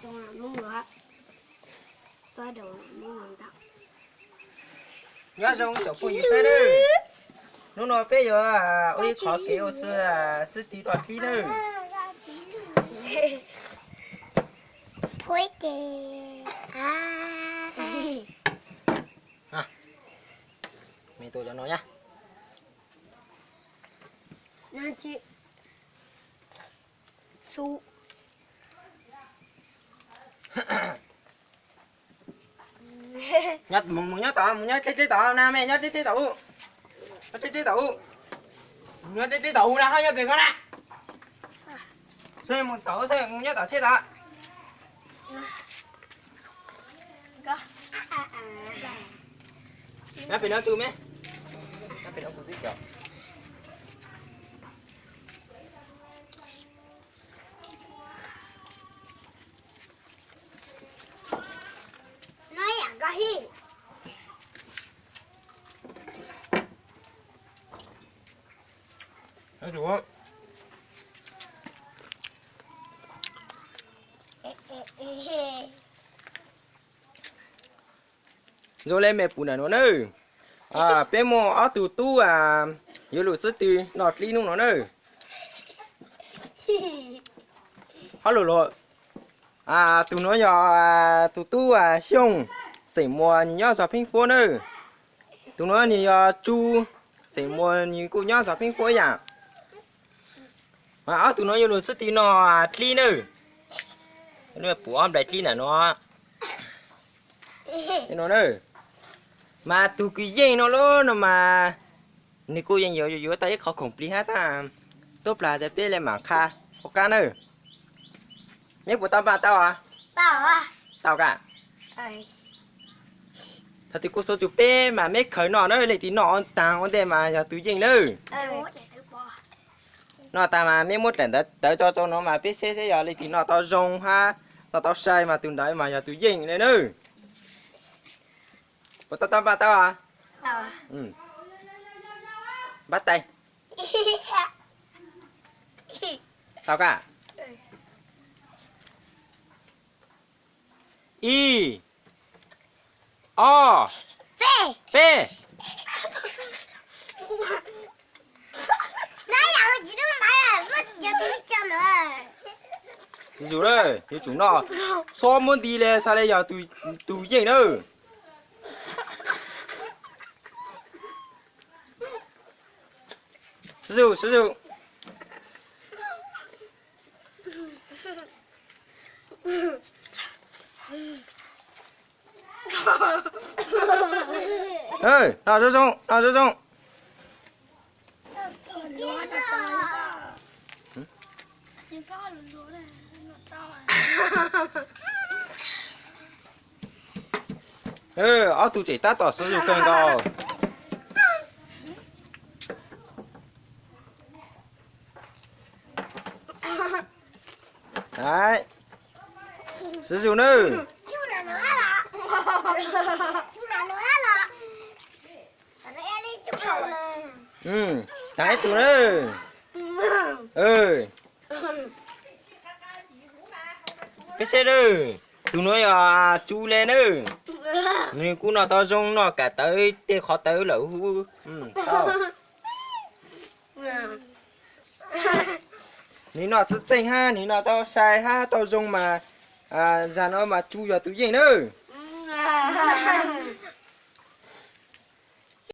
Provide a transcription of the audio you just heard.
Nyob zoo tsoom phooj ywg saib nawb. Hnub no peb yuav ua ib qhov kev ua xwb, xwb tib roj dlib nawb. Me tua cov no na. Nyob, mus, mus nyob tod, mus nyob dleb dleb tod na, me nyob dleb dleb tod ub. Nyob dleb dleb tod ub, nyob dleb dleb tod ub na, ho nyob pem ko na. Xwb mus tod, xwb mus nyob tom tsheb tod. Nyob pem no tsuj me. Nyob pem no kuv xwb cov. Zoo le me pum ntawm no nawb. Peb muaj ob tug tub yuav lug xwb tw noj dlib hnub no nawb. Hab lug lug, tus nuav yog tus tub Xyooj, xeem Muas, nws nyob zog Pheeb Fuab nawb. Tus nuav nws yog Tsu, xeem Muas, nws kuj nyob zog Pheeb Fuab ib yam. Mas ob tug nuav yuav lug xwb tw noj dlib nawb. Pum ob nplais dlib ntawm no. Mas tus kws yeej no lub no mas nws kuj yeej yuav yuav tau ib qho khoom plig hab tab, tub plag tas peb le maam qha ua qab nawb. Neb puas tau npaj tau? Tau ka. Thaum twg kuv xuas tsum peb mas meb khaws noj nawb, leej twg noj taag ua ntej mas yog tus yeej nawb. Noj taag mas meb muab dlaim ntawv tawv tso rau no mas peb saib seb yog leej twg noj tau zoo hab noj tau sai mas tus ntawd mas yog tus yeej le nawb. Puas tau tau npaj tau? Npaj tais. Tau ka. Ib, ob, peb. Zuj zus na, yuav tsum noj, xob muab nti le xaav le yog tus yeej nawb. Zuj zus, zuj zus. Noj zoo zoo, noj zoo zoo. Ob tug tseem tab tom zuj zus kawg nkaus. Zuj zus nawb. Taag ib tug nawb. Peb saib nawb, tus nuav yog Tsu le nawb. Nws kuj noj tau zoo, noj kam tawv tej qhov tawv lawm huv. Nws noj txawj txeej hab nws noj tau sai hab tau zoo mas, zag no mas Tsu yog tus yeej nawb.